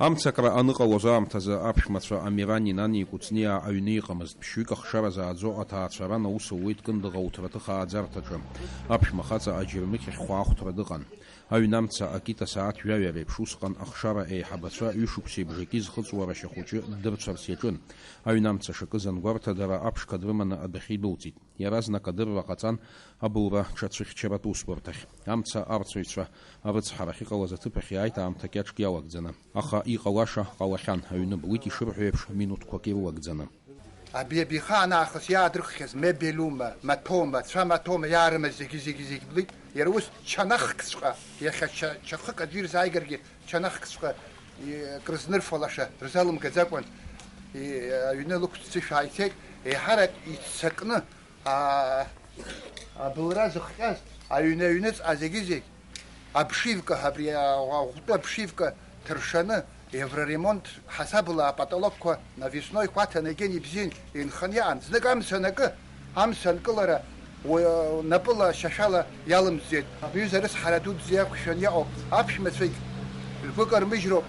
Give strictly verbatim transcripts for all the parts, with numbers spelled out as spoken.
Амцакра аныҟалоз аамҭазы аԥшәмацәа Амирани Нани Кәыҵниаа аҩны иҟамызт. Ԥшьҩык ахшара зааӡо аҭаацәаран аус ауеит Кындыӷ ауҭраҭых ааӡарҭаҿы. Аԥшәма хаҵа аџьармыкьахь хәаахәҭра дыҟан. Аҩнамца акита сааҭ жәаҩа реиԥш усҟан ахшара еиҳабацәа ҩышықәсеи бжаки зхыҵуа рашьа хәыҷы ддырцәарц иаҿын. Аҩнамца шакыз ангәарҭа дара аԥшқа дрыманы адәахьы идәылҵит. Иаразнак адырра ҟаҵан абылра ҽацәыхьчаратә усбарҭахь. Амца арцәаҩцәа арыцҳара ахьыҟалаз аҭыԥ ахь иааит аамҭа кьаҿк иалагӡаны. Аха иҟалаша ҟалахьан, аҩны блит ишырҳәо еиԥш минуҭқәак ирылагӡаны. Аби абихаан аахыс иаадырххьаз мебелума, маҭәоума, цәа маҭәоума иаарымаз зегьы, зегьы, зегь блит. Иара ус чанахкҵәҟьа, иахьа ча-, чахык аӡәы ирзааигаргьы чанахкҵәҟьа, и-, крызнырфалаша рзалымгаӡакәан, и-, аҩны лықәццышә ааицеит. Еиҳарак иццакны, аа, абылра зыхҟьаз, аҩны, аҩныҵҟа зегьы-зегь, обшивка, абри аӷәтәы обшивка ҭыршаны, евроремонт ҳасабла апотолокқәа навесной хәаҭа нагьын ибзиан, инханы иҟан. Знык амца анакы, амца анкылара уи, напыла, шьашәала иалымҵӡеит. Абҩыза арыцҳара дуӡӡа иақәшәан иҟоуп. Аԥшәмацәагь ргәы кармыжьроуп.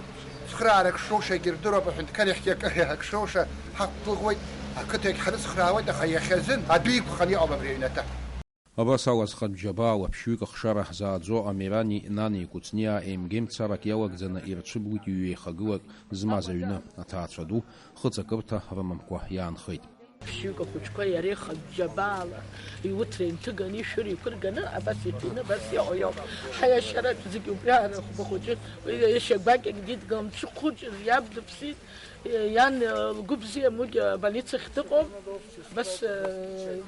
Цхыраарак шроушагьы рдыруп, аҳәынҭқар иахьгьы акы, ак шроуша ҳақәгәыӷуеит. Ақыҭагь ҳрыцхраауеит, аха иахьазын адәы иқәханы иҟоуп абри аҩнаҭа. Абас ала зхатә џьабаала ԥшьҩык ахшара ҳзааӡо Амирани Нани Кәыҵниаа еимгеимцарак иалагӡаны ирцәыблит ҩеихагылак змаз аҩны, аҭаацәа ду хыҵакырҭа рымамкәа иаанхеит. Ԥшьҩык ахәыҷқәа иареи хатә џьабаала иуҭра инҭыганы, ишәыра иқәырганы, абас иҭины, абас иҟоу иоуп. Ҳаиашьараҿ зегьы убри аара хәба хәыҷы, уи иашьа гәакьак дидгылан, дшыхәыҷыз иаб дыԥсит, иан, лгәы бзиамугьы абольницахь дыҟоуп. Абас,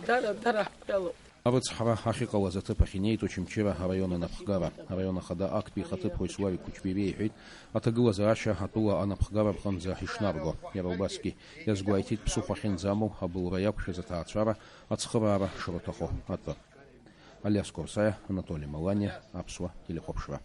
дара, дара ҳтәалоуп. Арыцҳара ахьыҟалаз аҭыԥ ахь инеит Очамчыра араион анапхгара. Араион ахада актәи ихаҭыԥуаҩ Славик Кучбериа иҳәеит, аҭагылазаашьа атәыла анапхгара рҟынӡа ишнарго. Иара убасгьы иазгәеиҭеит ԥсыхәа ахьынӡамоу абылра иақәшәаз аҭаацәара ацхыраара шырҭаху атәы. Алиас Корсаиа, Анатоли Маланиа, Аԥсуа телехәаԥшра.